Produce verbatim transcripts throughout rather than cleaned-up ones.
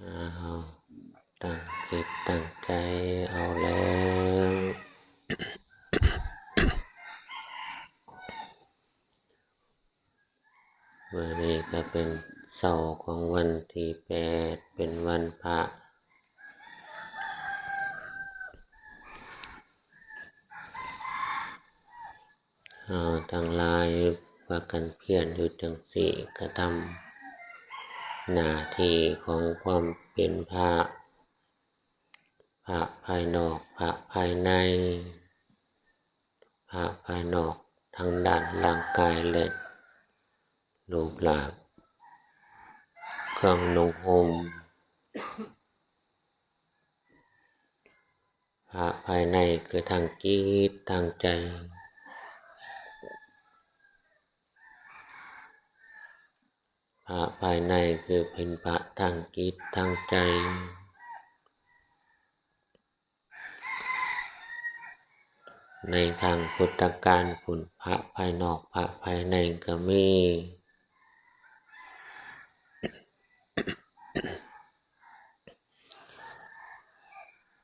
เอาตั้งจิตตั้งใจเอาแล้ว มื้อนี้ก็เป็นเช้าของวันที่แปด เป็นวันพระ เฮาทั้งหลายพากันเพียรอยู่จั่งซี้ กระทำหน้าที่ของความเป็นพระ พระภายนอก พระภายใน พระภายนอกทางด้านร่างกายและรูปร่าง เครื่องนุ่งห่ม พระภายในคือทางจิตทางใจ พระภายในคือเป็นพระทางจิตทางใจ ในครั้งพุทธกาลพุ้น พระภายนอก พระภายในก็มี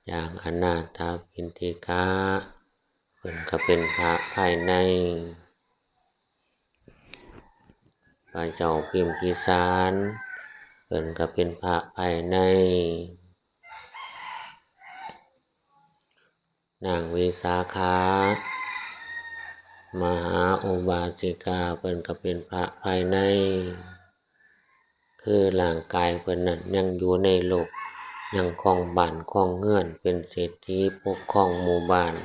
อย่างอนาถปิณฑิกะ เพิ่นก็เป็นพระภายใน พระเจ้าพิมพิสาร เพิ่นก็เป็นพระภายใน นางวิสาขา มหาอุบาสิกา เพิ่นก็เป็นพระภายใน คือร่างกายเพิ่นนั้นยังอยู่ในโลก ยังครองบ้านครองเรือน เป็นเศรษฐีปกครองหมู่บ้าน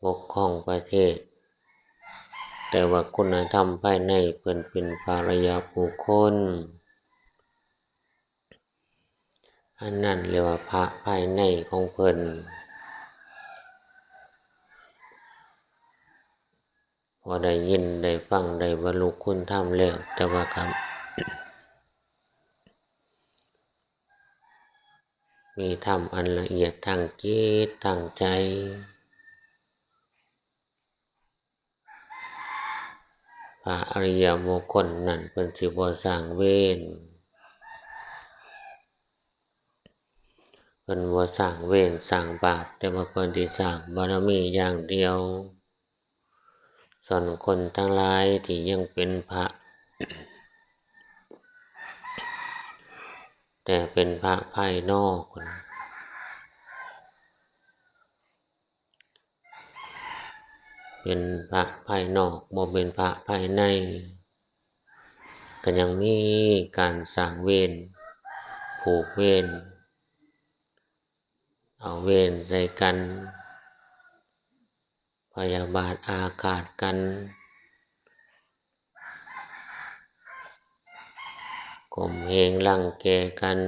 ปกครองประเทศ แต่ว่าคุณธรรมภายในเพิ่นเป็นพระอริยบุคคล อันนั้นเรียกว่าพระภายในของเพิ่น พอได้ยินได้ฟังได้บรรลุคุณธรรมแล้ว แต่ว่าก็มีธรรมอันละเอียดทางจิตทางใจ พระอริยบุคคลนั้นเพิ่นสิบ่สร้างเวร เพิ่นบ่สร้างเวรสร้างบาป แต่ว่าเพิ่นสิสร้างบารมีอย่างเดียว ส่วนคนทั้งหลายที่ยังเป็นพระ แต่เป็นพระภายนอก เป็นพระภายนอก บ่เป็นพระภายใน ก็ยังมีการสร้างเวร ผูกเวร เอาเวรใส่กัน พยาบาทอาฆาตกัน ข่มเหงรังแกกัน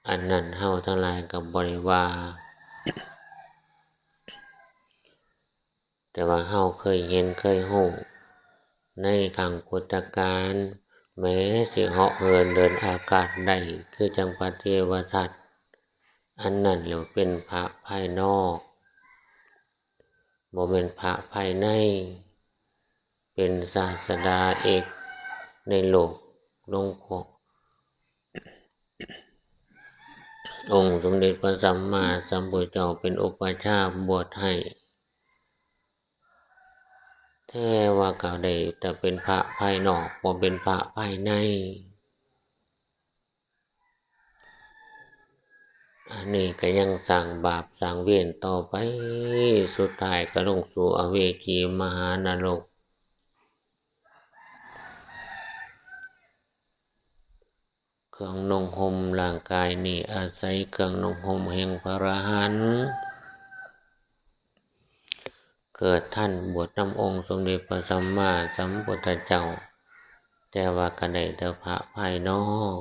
อันนั้นเฮาทั้งหลายก็บ่ได้ว่า แต่ว่าเฮาเคยเห็นเคยฮู้ ในครั้งพุทธกาล แม้สิเหาะเหินเดินอากาศได้ คือจั่งพระเทวทัต อันนั้นแหละเป็นพระภายนอก บ่แม่นพระภายใน เป็นศาสดาเอกในโลก หลวงพ่อ องค์สมเด็จพระสัมมาสัมพุทธเจ้าเป็นอุปัชฌาย์บวชให้ แต่ว่าก็ได้แต่เป็นพระภายนอก บ่เป็นพระภายใน อันนี้ก็ยังสร้างบาปสร้างเวรต่อไป สุดท้ายก็ลงสู่อเวจีมหานรก เครื่องนุ่งห่มร่างกายนี้อาศัยเครื่องนุ่งห่มแห่งพระอรหันต์ เกิดทันบวชนำองค์สมเด็จพระสัมมาสัมพุทธเจ้า แต่ว่าก็ได้แต่พระภายนอก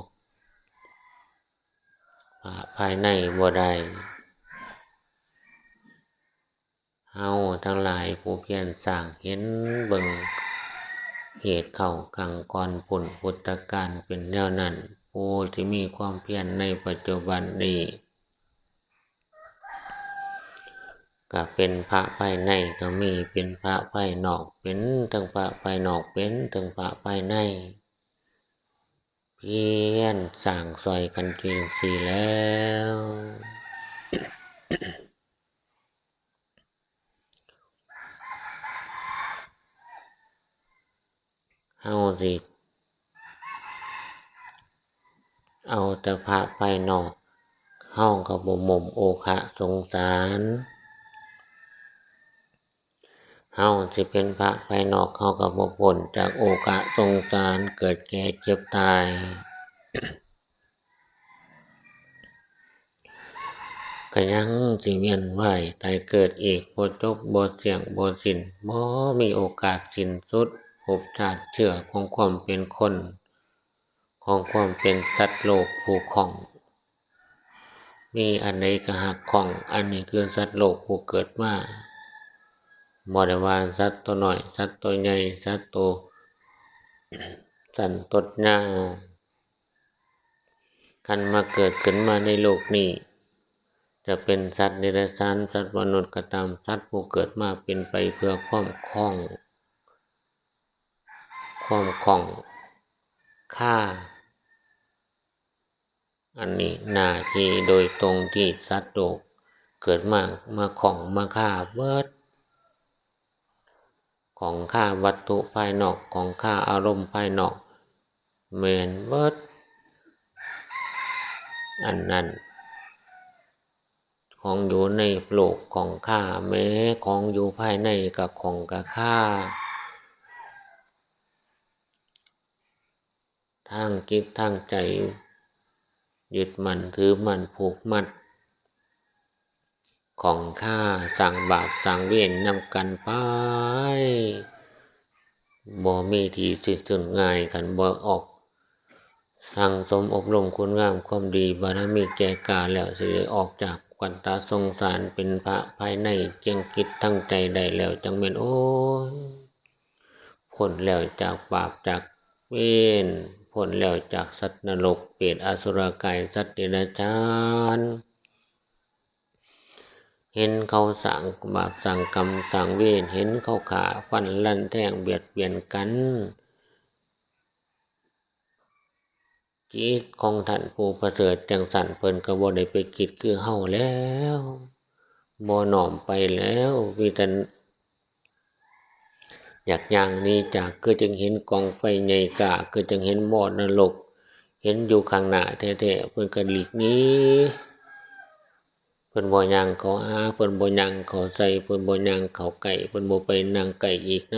พระภายในบ่ได้ เฮาทั้งหลายผู้เพียรสร้างเห็นเบิ่ง เหตุเข้าครั้งก่อนพุ้นพุทธกาลเป็นแนวนั้น ผู้ที่มีความเพียรในปัจจุบันนี้ ก็เป็นพระภายในก็มี เป็นพระภายนอก เป็นทั้งพระภายนอก เป็นทั้งพระภายใน พียรสร้างซ่อยกันจั่งซี้แล้ว เฮาสิเอาแต่พระภายนอก เฮาก็บ่หม่มโอคะสงสาร เฮาสิเป็นพระภายนอก เฮาก็บ่พ้นจากโอคะสงสาร เกิดแก่เจ็บตาย ก็ยังสิเวียนว่ายตายเกิดอีก บ่จบบ่เสี้ยงบ่สิ้น บ่มีโอกาสสิ้นสุด ภพชาติเชื้อของความเป็นคน ของความเป็นสัตว์โลกผู้ข้อง มีอันใดก็ฮักข้อง อันนี้คือสัตว์โลกผู้เกิดมา บ่ได้ว่าสัตว์ตัวน้อย สัตว์ตัวใหญ่ สัตว์ตัวสั้นตัวยาว คันมาเกิดขึ้นมาในโลกนี้ จะเป็นสัตว์เดรัจฉาน สัตว์มนุษย์ก็ตาม สัตว์ผู้เกิดมาเป็นไปเพื่อความข้อง ความข้องคา อันนี้หน้าที่โดยตรงที่สัตว์โลกเกิดมา มาข้องมาคาเบิด ข้องคาวัตถุภายนอก ข้องคาอารมณ์ภายนอก แม่นเบิด อันนั้น ของอยู่ในโลกข้องคา แม้ของอยู่ภายในก็ข้องกะคา ทางจิตทางใจ ยึดมั่นถือมั่นผูกมัด ข้องคาสร้างบาปสร้างเวรนำกันไป บ่มีที่สิ้นสุดง่าย คันบ่ออกสั่งสมอบรมคุณงามความดีบารมีแก่กล้าแล้ว สิได้ออกจากวัฏสงสาร เป็นพระภายในเจียงจิตทางใจได้แล้ว จั่งแม่น โอ้ย พ้นแล้วจากบาปจากเวร พ้นแล้วจากสัตว์นรก เปรตอสุรกาย สัตว์เดรัจฉาน เห็นเขาสร้างบาปสร้างกรรมสร้างเวร เห็นเขาฆ่าฟันรันแทงเบียดเบียนกัน จิตของท่านผู้ประเสริฐจั่งซั้น เพิ่นก็บ่ได้ไปคิดคือเฮาแล้ว บ่น้อมไปแล้ว มีแต่อยากย่างหนีจาก คือจั่งเห็นกองไฟใหญ่กล้า คือจั่งเห็นหม้อนรก เห็นอยู่ข้างหน้าแท้ๆ เพิ่นก็หลีกหนี เพิ่นบ่ย่างเข้าหา เพิ่นบ่ย่างเข้าใส่ เพิ่นบ่ย่างเข้าใกล้ เพิ่นบ่ไปนั่งใกล้อีกน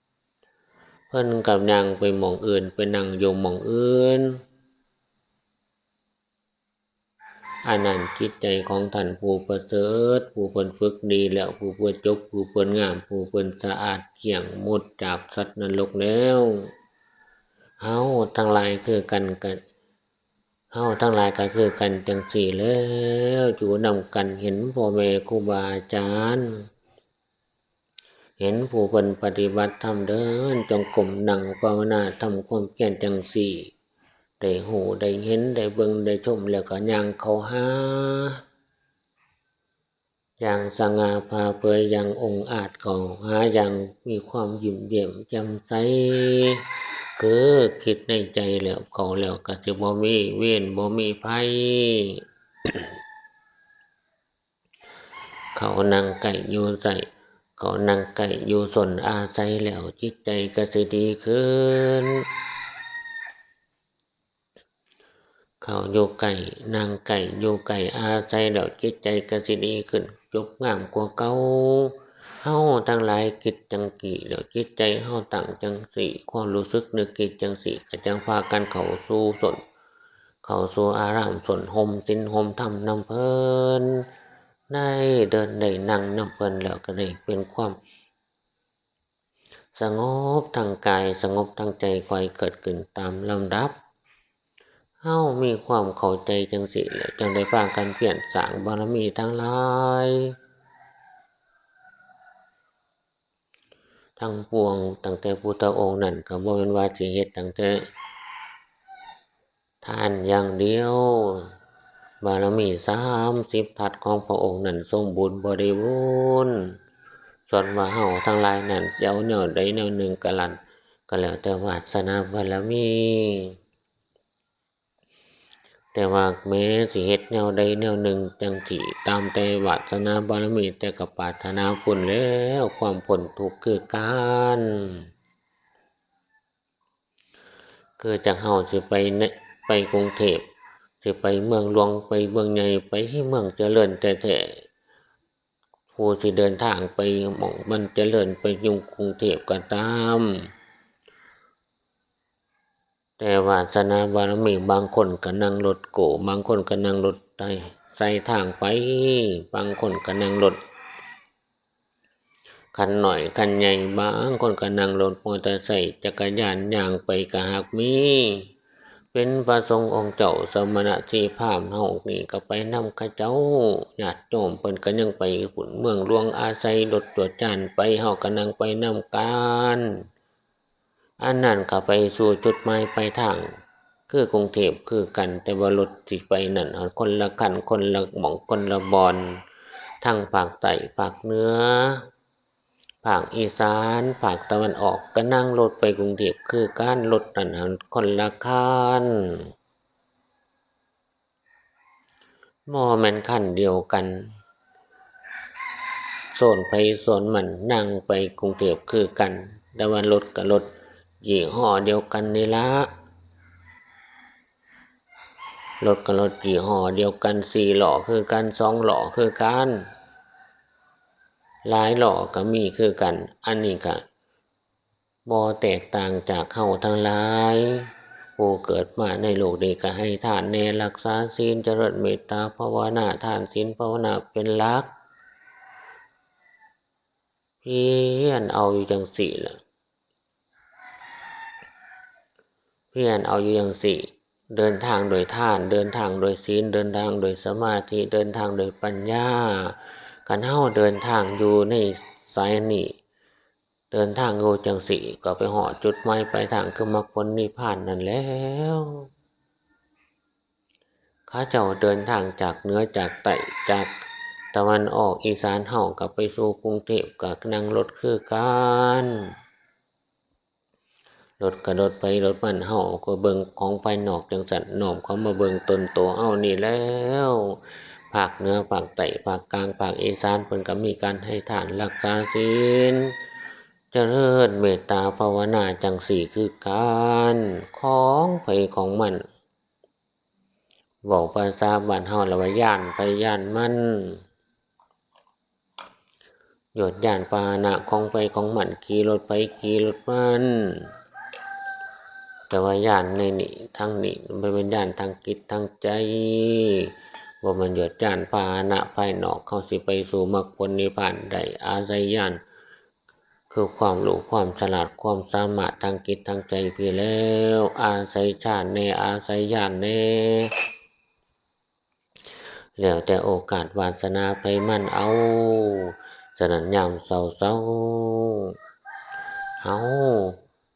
ำ เพิ่นก็ย่างไปหม่องอื่น ไปนั่งอยู่หม่องอื่น อันนั้นจิตใจของท่านผู้ประเสริฐ ผู้เพิ่นฝึกดีแล้ว ผู้เพิ่นจบ ผู้เพิ่นงาม ผู้เพิ่นสะอาดเกลี้ยงหมดจากสัตว์นรกแล้ว เฮาทั้งหลายคือกันกะ เฮาทั้งหลายก็คือกันจั่งซี้แล้ว อยู่นำกัน เห็นพ่อแม่ครูบาอาจารย์ เห็นผู้เพิ่นปฏิบัติธรรม เดินจงกรม นั่งภาวนา ทำความเพียรจั่งซี้ ได้ฮู้ ได้เห็น ได้เบิ่ง ได้ชม แล้วก็ย่างเข้าหา อย่างสง่าผ่าเผย อย่างองอาจเข้าหา อย่างมีความยิ้มแย้มแจ่มใส คือคิดในใจแล้ว เข้าแล้วก็สิบ่มีเวร บ่มีภัย เขานั่งใกล้อยู่ใส เขานั่งใกล้อยู่ส้นอาศัยแล้ว จิตใจก็สิดีขึ้น เขาอยู่ใกล้ นั่งใกล้ อยู่ใกล้อาศัยแล้ว จิตใจก็สิดีขึ้น จบงามกว่าเก่า เฮาทั้งหลายคิดจั่งซี้แล้ว จิตใจเฮาตั้งจั่งซี้ ความรู้สึกนึกคิดจั่งซี้ ก็จั่งพากันเข้าสู่ส้น เข้าสู่อารามส้นห่มศีลห่มธรรมนำเพิ่น ได้เดินได้นั่งนำเพิ่นแล้วก็ได้เป็นความสงบทางกาย สงบทางใจ ค่อยเกิดขึ้นตามลำดับ เฮามีความเข้าใจจั่งซี้แล้ว จั่งได้พากันเพียรสร้างบารมีทั้งหลาย ทั้งปวง ตั้งแต่พุทธองค์นั้นก็บ่แม่นว่าสิเฮ็ดตั้งแต่ทานอย่างเดียว บารมีสามสิบทัศของพระองค์นั้นสมบูรณ์บริบูรณ์ ส่วนว่าเฮาทั้งหลายนั้นสิเอาแนวใดแนวหนึ่งก็ลั่น ก็แล้วแต่วาสนาบารมี แต่ว่าแม้สิเฮ็ดแนวใดแนวหนึ่งจั่งซี้ ตามแต่วาสนาบารมี แต่ก็ปรารถนาพ้นแล้ว ความพ้นทุกข์คือกัน คือจั่งเฮาสิไปใน ไปกรุงเทพฯ สิไปเมืองหลวง ไปเมืองใหญ่ ไปเมืองเจริญแท้ๆ ผู้สิเดินทางไปหม่องมันเจริญ ไปอยู่กรุงเทพฯก็ตาม แต่วาสนาบารมี บางคนก็นั่งรถโก้ บางคนก็นั่งรถไถไถทางไป บางคนก็นั่งรถคันน้อยคันใหญ่ บางคนก็นั่งรถมอเตอร์ไซค์ จักรยาน ย่างไปก็หากมี เป็นพระสงฆ์องค์เจ้า สมณะชีพราหมณ์เฮานี่ก็ไปนำเขาเจ้า ญาติโยมเพิ่นก็ยังไปพุ้น เมืองหลวงอาศัยรถจวดจ้านไป เฮาก็นั่งไปนำกัน อันนั้นก็ไปสู่จุดหมายปลายทาง คือกรุงเทพฯคือกัน แต่ว่ารถสิไปนั่นคนละคัน คนละหม่อง คนละบ่อน ทั้งภาคใต้ ภาคเหนือ ภาคอีสาน ภาคตะวันออก ก็นั่งรถไปกรุงเทพฯคือกัน รถนั่นหั่นคนละคัน บ่แม่นคันเดียวกัน โซนไผโซนมัน นั่งไปกรุงเทพฯคือกัน แต่ว่ารถก็รถยี่ห้อเดียวกันนี่ละ รถก็รถยี่ห้อเดียวกัน สี่ล้อคือกัน สองล้อคือกัน หลายล้อก็มีคือกัน อันนี้ก็บ่แตกต่างจากเฮาทั้งหลาย ผู้เกิดมาในโลกนี้ก็ให้ทานแน่ รักษาศีล เจริญเมตตาภาวนา ทานศีลภาวนาเป็นหลัก เพียรเอาอยู่จั่งซี้ล่ะ เพียรเอาอยู่จั่งซี้ เดินทางโดยทาน เดินทางโดยศีล เดินทางโดยสมาธิ เดินทางโดยปัญญา คันเฮาเดินทางอยู่ในสายนี้ เดินทางอยู่จั่งซี้ ก็ไปฮอดจุดหมายปลายทาง คือมรรคผลนิพพานนั่นแหล้ว เขาเจ้าเดินทางจากเหนือจากใต้ จากตะวันออกอีสาน เฮาก็ไปสู่กรุงเทพฯ ก็นั่งรถคือกัน รถก็รถไผรถมัน เฮาก็เบิ่งของภายนอกจั่งซั้น น้อมเข้ามาเบิ่งตนโตเฮานี่แล้ว ภาคเหนือ ภาคใต้ ภาคกลาง ภาคอีสาน เพิ่นก็มีการให้ทาน รักษาศีล เจริญเมตตาภาวนาจั่งซี้คือกัน ของไผของมัน เว้าภาษาบ้านเฮาแล้วว่าย้านไผย้านมัน ยวดย้านพาหนะของไผของมัน ขี่รถไผขี่รถมัน แต่ว่าย้านในนี้ ทางนี้ มันเป็นย้านทางจิตทางใจ บ่แม่นยวดย้านพาหนะภายนอก เฮาสิไปสู่มรรคผลนิพพานได้ อาศัยย้าน คือความรู้ความฉลาดความสามารถทางจิตทางใจพี้แหล้ว อาศัยฌานแน่ อาศัยญาณแน่ แล้วแต่โอกาสวาสนาไผมันเอา ฉะนั้นยามเช้าๆ เฮา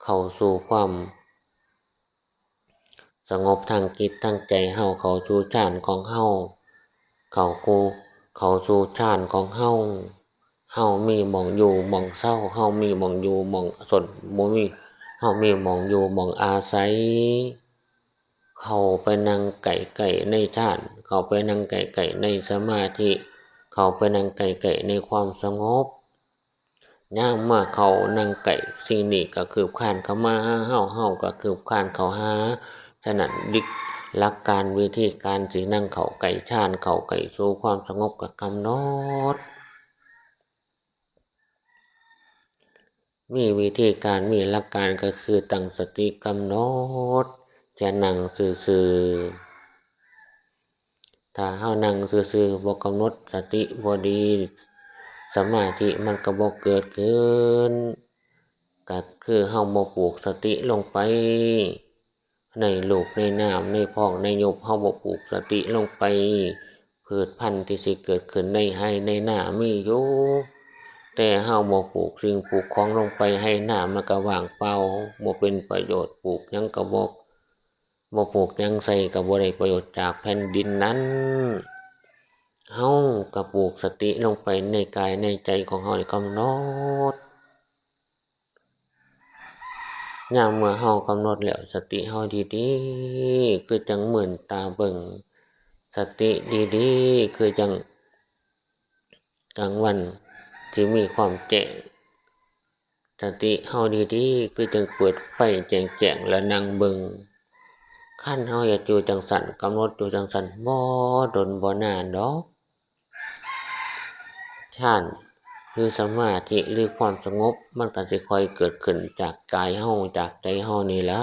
เข้าสู่ความ สงบทางจิตทางใจเฮา เข้าสู่ฌานของเฮา เข้ากู เข้าสู่ฌานของเฮา เฮามีหม่องอยู่หม่องเซา เฮามีหม่องอยู่หม่องส้น บ่มี เฮามีหม่องอยู่หม่องอาศัย เข้าไปนั่งใกล้ๆในฌาน เข้าไปนั่งใกล้ๆในสมาธิ เข้าไปนั่งใกล้ๆในความสงบ ยามมาเข้านั่งใกล้สิ่งนี้ก็คืบคลานเข้ามาหาเฮา เฮาก็คืบคลานเข้าหา ฉะนั้นวิ หลักการวิธีการสินั่งเข้าใกล้ฌาน เข้าใกล้สู่ความสงบก็กำหนด มีวิธีการ มีหลักการก็คือตั้งสติกำหนด จะนั่งซื่อๆ ถ้าเฮานั่งซื่อๆ บ่กำหนดสติบ่ดี สมาธิมันก็บ่เกิดขึ้น ก็คือเฮาบ่ผูกสติลงไป ในรูปในนาม ในพองในยุบ เฮาบ่ผูกสติลงไป พืชพันธุ์ที่สิเกิดขึ้นในไฮ่ในนามีอยู่ แต่เฮาบ่ผูกสิ่งผูกของลงไป ไฮ่นามันก็ว่างเปล่า บ่เป็นประโยชน์ ปลูกหยังก็บ่ บ่ปลูกหยังใส่ก็บ่ได้ประโยชน์จากแผ่นดินนั้น เฮาก็ผูกสติลงไปในกายในใจของเฮา นี่กำหนด ยามเมื่อเฮากำหนดแล้ว สติเฮาดีๆ คือจั่งมืนตาเบิ่ง สติดีๆ คือจั่งกลางวันที่มีความแจ้ง สติเฮาดีๆ คือจั่งเปิดไฟแจ้งๆ แล้วนั่งเบิ่ง คันเฮาเฮ็ดอยู่จั่งซั้น กำหนดอยู่จั่งซั้น บ่ดนบ่นานดอก ฌาน หรือสมาธิ หรือความสงบ มันก็สิค่อยเกิดขึ้นจากกายเฮา จากใจเฮานี่ล่ะ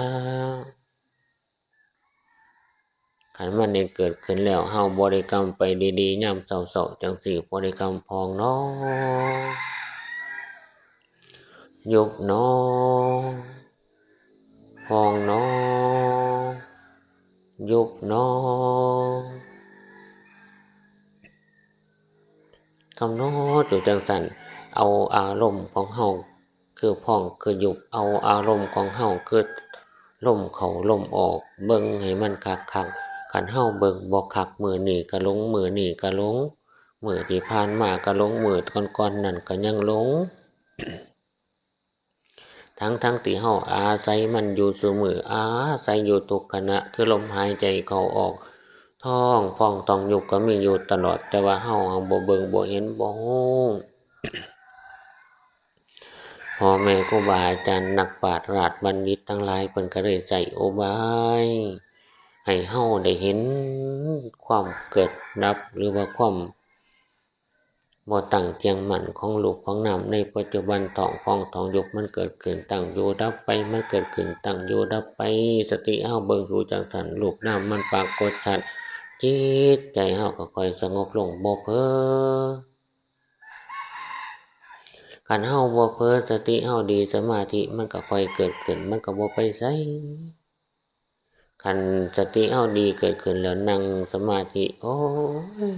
คันมันได้เกิดขึ้นแล้ว เฮาบริกรรมไปดีๆ ยามเช้าๆ จั่งซี้ บริกรรมพองหนอ ยุบหนอ พองหนอ ยุบหนอ กำหนดอยู่จั่งซั้น เอาอารมณ์ของเฮา คือพองคือยุบ เอาอารมณ์ของเฮา คือลมเข้าลมออก เบิ่งให้มันคักๆ คันเฮาเบิ่งบ่คัก มื้อนี้ก็หลง มื้อนี้ก็หลง มื้อที่ผ่านมาก็หลง มื้อก่อนๆ นั้นก็ยังหลง ทั้งๆ ที่เฮาอาศัยมันอยู่ซุมื้อ อาศัยอยู่ทุกขณะ คือลมหายใจเข้าออก ท้องพองท้องยุบก็มีอยู่ตลอด แต่ว่าเฮาหั้นบ่เบิ่ง บ่เห็น บ่ฮู้ พ่อแม่ครูบาอาจารย์ นักปราชญ์ราชบัณฑิตทั้งหลาย เพิ่นก็เลยใช้อุบาย ให้เฮาได้เห็นความเกิดดับ หรือว่าความ บ่ตั้งเที่ยงมั่นของรูปของนามในปัจจุบัน ท้องพองท้องยุบ มันเกิดขึ้นตั้งอยู่ดับไป มันเกิดขึ้นตั้งอยู่ดับไป สติเฮาเบิ่งอยู่จั่งซั้น รูปนามมันปรากฏชัด จิตใจเฮาก็ค่อยสงบลง บ่เผลอ คันเฮาบ่เผลอ สติเฮาดี สมาธิมันก็ค่อยเกิดขึ้น มันก็บ่ไปไส คันสติเฮาดีเกิดขึ้นแล้ว นั่งสมาธิ โอ้ย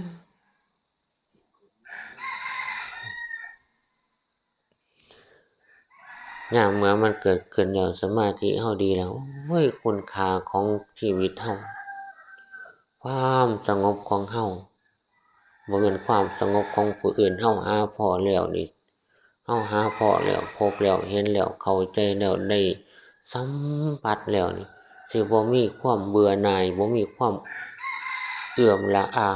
ยามเมื่อมันเกิดขึ้นแล้ว สมาธิเฮาดีแล้ว โอ้ย คุณค่าของชีวิตเฮา ความสงบของเฮา บ่แม่นความสงบของผู้อื่น เฮาหาพ้อแล้วนี่ เฮาหาพ้อแล้ว พบแล้ว เห็นแล้ว เข้าใจแล้ว ได้สัมผัสแล้วนี่ สิบ่มีความเบื่อหน่าย บ่มีความเอื่อมละอา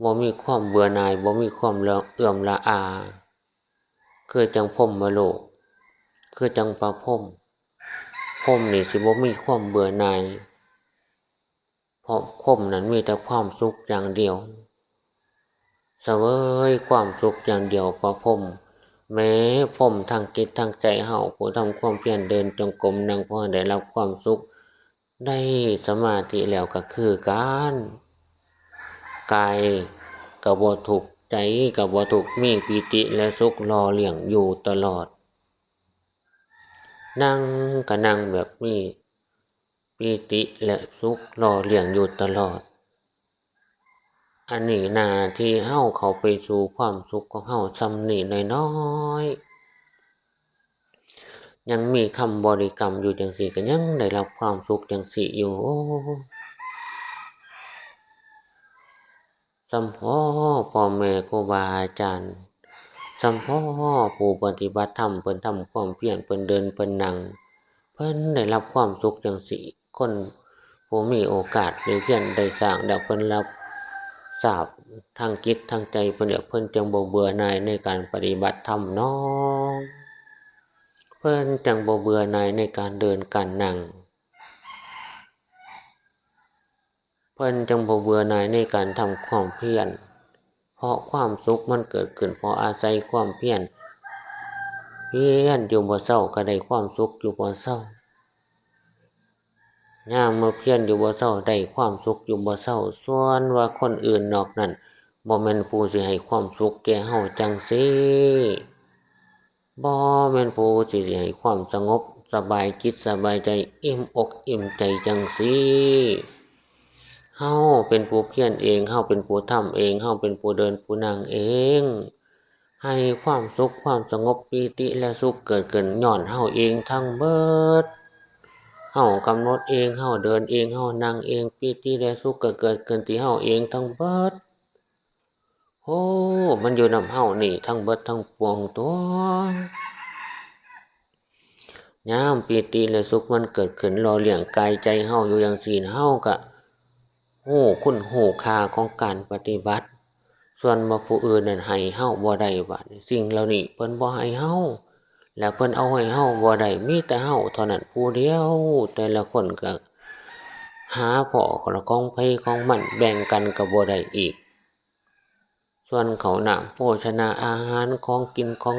บ่มีความเบื่อหน่าย บ่มีความละ เอื่อมละอา คือจั่งพรหมโลก คือจั่งพระพรหม พรหมนี่สิบ่มีความเบื่อหน่าย เพราะพรหมนั้นมีแต่ความสุขอย่างเดียว เสวยความสุขอย่างเดียว พระพรหม แม้พรหมทางจิตทางใจเฮา ผู้ทำความเพียร เดินจงกรม นั่งภาวนา ได้รับความสุข ได้สมาธิแล้วก็คือกัน กายก็บ่ทุกข์ ใจก็บ่ทุกข์ มีปีติและสุขหล่อเลี้ยงอยู่ตลอด นั่งก็นั่งแบบมีปีติและสุขหล่อเลี้ยงอยู่ตลอด อันนี้หน้าที่เฮาเข้าไปสู่ความสุขของเฮาส่ำนี้น้อยๆ ยังมีคำบริกรรมอยู่จั่งซี้ ก็ยังได้รับความสุขจั่งซี้อยู่ สำพ้อพ่อแม่ครูบาอาจารย์ สำพ้อผู้ปฏิบัติธรรม เพิ่นทำความเพียร เพิ่นเดิน เพิ่นนั่ง เพิ่นได้รับความสุขจั่งซี้ คนผู้มีโอกาสได้เพียรได้สร้างแล้ว เพิ่นรับทราบทางจิตทางใจเพิ่นแล้ว เพิ่นจั่งบ่เบื่อหน่ายในการปฏิบัติธรรมน้อ เพิ่นจั่งบ่เบื่อหน่ายในการเดินการนั่ง เพิ่นจั่งบ่เบื่อหน่ายในการทำความเพียร เพราะความสุขมันเกิดขึ้นเพราะอาศัยความเพียร เพียรอยู่บ่เซาก็ได้ความสุขอยู่บ่เซา ยามเมื่อเพียรอยู่บ่เซาได้ความสุขอยู่บ่เซา ส่วนว่าคนอื่นนอกนั้น บ่แม่นผู้สิให้ความสุขแก่เฮาจั่งซี้ บ่แม่นผู้สิให้ความสงบสบายจิตสบายใจ อิ่มอกอิ่มใจจั่งซี้ เฮาเป็นผู้เพียรเอง เฮาเป็นผู้ทำเอง เฮาเป็นผู้เดินผู้นั่งเอง ให้ความสุขความสงบปีติและสุขเกิดขึ้นย้อนเฮาเองทั้งเบิด เฮากำหนดเอง เฮาเดินเอง เฮานั่งเอง ปีติและสุขก็เกิดขึ้นที่เฮาเองทั้งเบิด อ้ มันอยู่นำเฮานี่ทั้งเบิดทั้งปวงตั๊ว ยามปีติและสุขมันเกิดขึ้นหล่อเลี้ยงกายใจเฮาอยู่จั่งซี้ เฮากะฮู้คุณฮู้ค่าของการปฏิบัติ ส่วนว่าผู้อื่นนั้นให้เฮาบ่ได้ บาดนี้สิ่งเหล่านี้เพิ่นบ่ให้เฮา และเพิ่นเอาให้เฮาบ่ได้ มีแต่เฮาเท่านั้นผู้เดียว แต่ละคนกะหาพ้อของไผของมัน แบ่งกันกะบ่ได้อีก ส่วนข้าวน้ำโภชนาอาหาร ของกินของ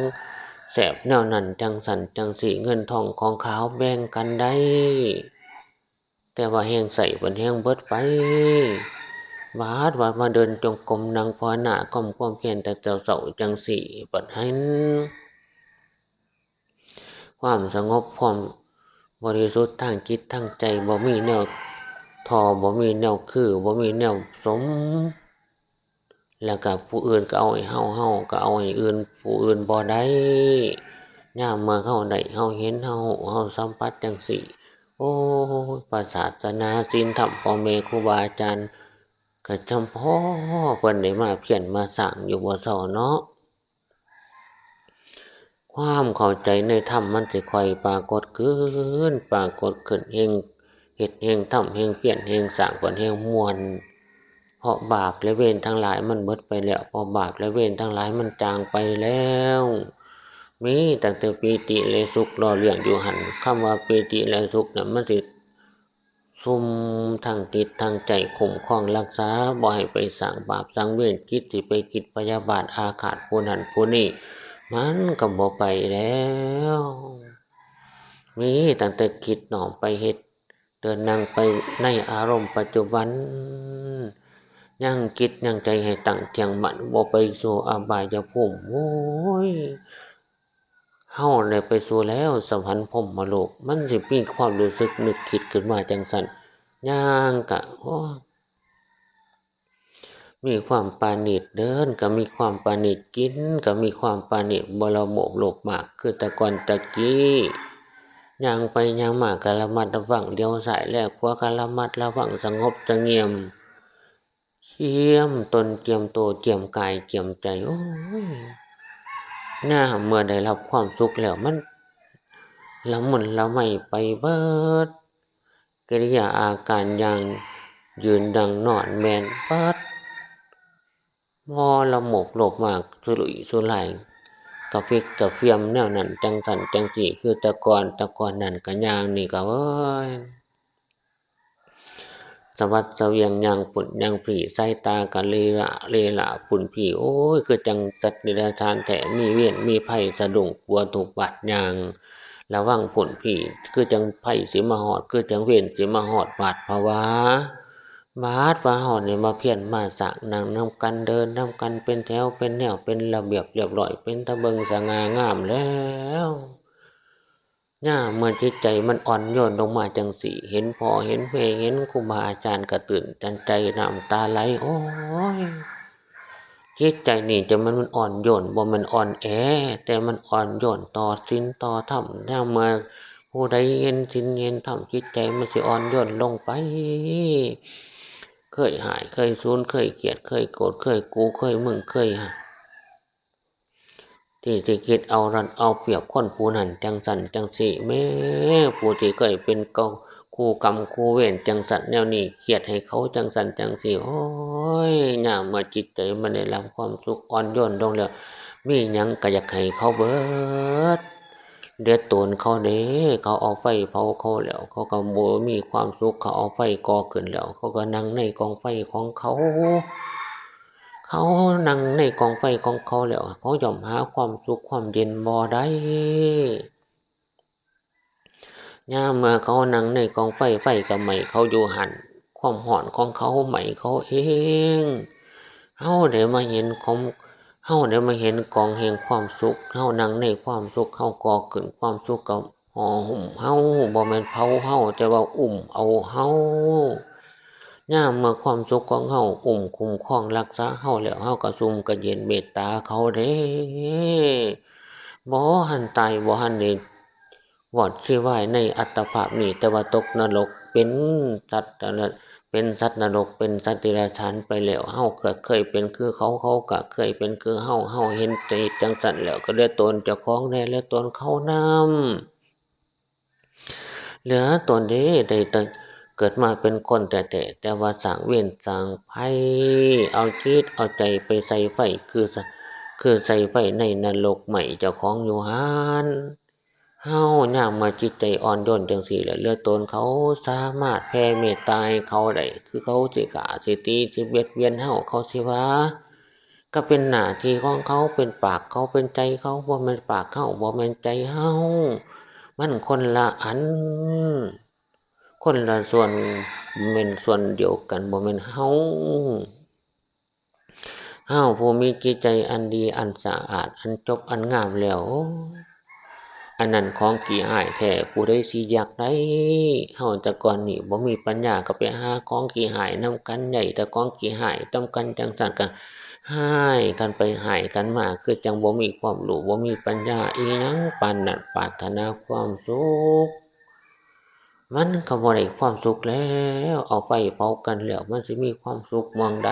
แซ่บแนวนั้นจั่งซั้นจั่งซี้ เงินทองของขาวแบ่งกันได้ แต่ว่าแฮ่งใซ้บัดแฮ่งเบิดไป บาดว่ามาเดินจงกรมนั่งภาวนา ก้มความเพียรแต่เช้าๆจั่งซี้ บัดหันความสงบ ความบริสุทธิ์ทางจิตทางใจ บ่มีแนวถ่อ บ่มีแนวคือ บ่มีแนวสม แล้วกะผู้อื่นกะเอาให้เฮา เฮากะเอาให้อื่น ผู้อื่นบ่ได้ ยามเมื่อเฮาได้ เฮาเห็น เฮาฮู้ เฮาสัมผัสจั่งซี้ โอ้ย พระศาสนาศีลธรรม พ่อแม่ครูบาอาจารย์ กะจำเพาะเพิ่นได้มาเพียรมาสร้างอยู่บ่เซาเนาะ ความเข้าใจในธรรมมันสิค่อยปรากฏขึ้น ปรากฏขึ้น แฮ่งเฮ็ด แฮ่งทำ แฮ่งเพียร แฮ่งสร้าง เพิ่นแฮ่งม่วน เพราะบาปและเวรทั้งหลายมันหมดไปแล้ว เพราะบาปและเวรทั้งหลายมันจางไปแล้ว มีตั้งแต่ปีติและสุขหล่อเลี้ยงอยู่หั่น คำว่าปีติและสุขน่ะ มันสิ ซุมทั้งจิตทั้งใจ คุ้มครองรักษา บ่ให้ไปสร้างบาปสร้างเวร คิดสิไปคิดพยาบาทอาฆาตผู้นั้นผู้นี้ มันกะบ่ไปแล้ว มีตั้งแต่คิดน้อมไปเฮ็ด เดินนั่งไปในอารมณ์ปัจจุบัน ยังจิตยังใจให้ตั้งเที่ยงมั่น บ่ไปสู่อบายภูมิ โอ้ย เฮาได้ไปสู่แล้วสวรรค์พรหมโลก มันสิมีความรู้สึกนึกคิดขึ้นมาจั่งซั้น ย่างกะ โอ้ มีความปราณีต เดินกะมีความปราณีต กินกะมีความปราณีต บ่ละโมบโลภมาก คือแต่ก่อนแต่กี้ ย่างไปย่างมากะระมัดระวัง เหลียวซ้ายแลขวากะระมัดระวัง สงบเสงี่ยม เจียมตน เจียมโต เจียมกาย เจียมใจ โอ้ย ยามเมื่อได้รับความสุขแล้ว มันละมุนละไมไปเบิด กิริยาอาการย่างยืนนั่งนอนแม่นเบิด บ่ละโมบโลภมาก สุรุ่ยสุร่าย กระฟิกกระเฟียมแนวนั้นจั่งซั้นจั่งซี้ คือแต่ก่อน แต่ก่อนนั้นกะย่างนี่กะ เอ้ย สะบัดสะเวียงย่างปุ้นย่างพี้ สายตากะเลหละเลหละปุ้นพี้ โอ้ย คือจั่งสัตว์เดรัจฉานแท้ มีเวรมีภัย สะดุ้งกลัวทุกบาดย่าง ระวังปุ้นพี้ คือจั่งภัยสิมาฮอด คือจั่งเวรสิมาฮอด หวาดผวา บาดว่าเฮานี่มาเพียรมาสร้าง นั่งนำกัน เดินนำกัน เป็นแถวเป็นแนว เป็นระเบียบเรียบร้อย เป็นตาเบิ่งสง่างามแล้ว ยามเมื่อจิตใจมันอ่อนโยนลงมาจั่งซี้ เห็นพ่อเห็นแม่ เห็นครูบาอาจารย์กะตื่นตันใจ น้ำตาไหล โอ้ย จิตใจนี่จะมัน มันอ่อนโยน บ่แม่นอ่อนแอ แต่มันอ่อนโยนต่อศีลต่อธรรม ยามเมื่อผู้ใดเห็นศีลเห็นธรรม จิตใจมันสิอ่อนโยนลงไป เคยฮ้าย เคยสูน เคยเกลียด เคยโกรธ เคยกู เคยมึง เคย ที่สิคิดเอารัดเอาเปรียบคนผู้นั้นจั่งซั้นจั่งซี้ แม้ผู้ที่เคยเป็นเก่าคู่กรรมคู่เวรจั่งซั้นแนวนี้ เคียดให้เขาจั่งซั้นจั่งซี้ โอ้ย ยามเมื่อจิตใจมันได้รับความสุขอ่อนโยนลงแล้ว มีหยังกะอยากให้เขาเบิด เดือดร้อนเขาเด้ เขาเอาไฟเผาเขาแล้ว เขากะบ่มีความสุข เขาเอาไฟก่อขึ้นแล้ว เขากะนั่งในกองไฟของเขา เขานั่งในกองไฟของเขาแล้ว เขาย่อมหาความสุขความเย็นบ่ได้ ยามเมื่อเขานั่งในกองไฟ ไฟกะไหม้เขาอยู่หั่น ความร้อนของเขาไหม้เขาเอง เฮาได้มาเห็นของ เฮาได้มาเห็นกองแห่งความสุข เฮานั่งในความสุข เฮาก่อขึ้นความสุขกะห่อหุ้มเฮา บ่แม่นเผาเฮา แต่ว่าอุ้มเอาเฮา ยามเมื่อความสุขของเฮาอุ้มคุ้มครองรักษาเฮาแล้ว เฮากะซุ่มกะเย็นเมตตาเขาเด้ บ่หั้นตาย บ่หั้นได้วอดชีวายในอัตภาพนี้ แต่ว่าตกนรกเป็นสัตว์อันนั้น เป็นสัตว์นรก เป็นสัตว์เดรัจฉานไปแล้ว เฮาก็เคยเป็นคือเขา เขาก็เคยเป็นคือเฮา เฮาเห็นใจจั่งซั้นแล้ว ก็เหลือตนเจ้าของแน่ เหลือตนเขานำ เหลือตนเด้ ได้แต่เกิดมาเป็นคนแท้ๆ แต่ว่าสร้างเวรสร้างภัย เอาจิตเอาใจไปใส่ไฟ คือส- คือใส่ไฟในนรกไหม้เจ้าของอยู่หั้น เฮายามมาจิตใจอ่อนโยนจั่งซี้แหละ เหลือตนเขาสามารถแผ่เมตตาให้เขาได้ คือเขาสิฆ่าสิตีสิเบียดเบียนเฮา เขาสิว่า ก็เป็นหน้าที่ของเขา เป็นปากเขา เป็นใจเขา บ่แม่นปากเฮา บ่แม่นใจเฮา มันคนละอัน คนละส่วน แม่นส่วนเดียวกัน บ่แม่นเฮา เฮาผู้มีจิตใจอันดี อันสะอาด อันจบ อันงามแล้ว อันนั้นของขี้ฮ้ายแท้ ผู้ใดสิอยากได้ เฮาแต่ก่อนนี้บ่มีปัญญา ก็ไปหาของขี้ฮ้ายนำกัน ได้แต่ของขี้ฮ้ายนำกัน จั่งซั้นก็ฮ้ายกันไปฮ้ายกันมา คือจั่งบ่มีความรู้ บ่มีปัญญาอิหยังปานนั้น ปรารถนาความสุข มันก็บ่ได้ความสุขแล้ว เอาไฟเผากันแล้ว มันสิมีความสุขหม่องใด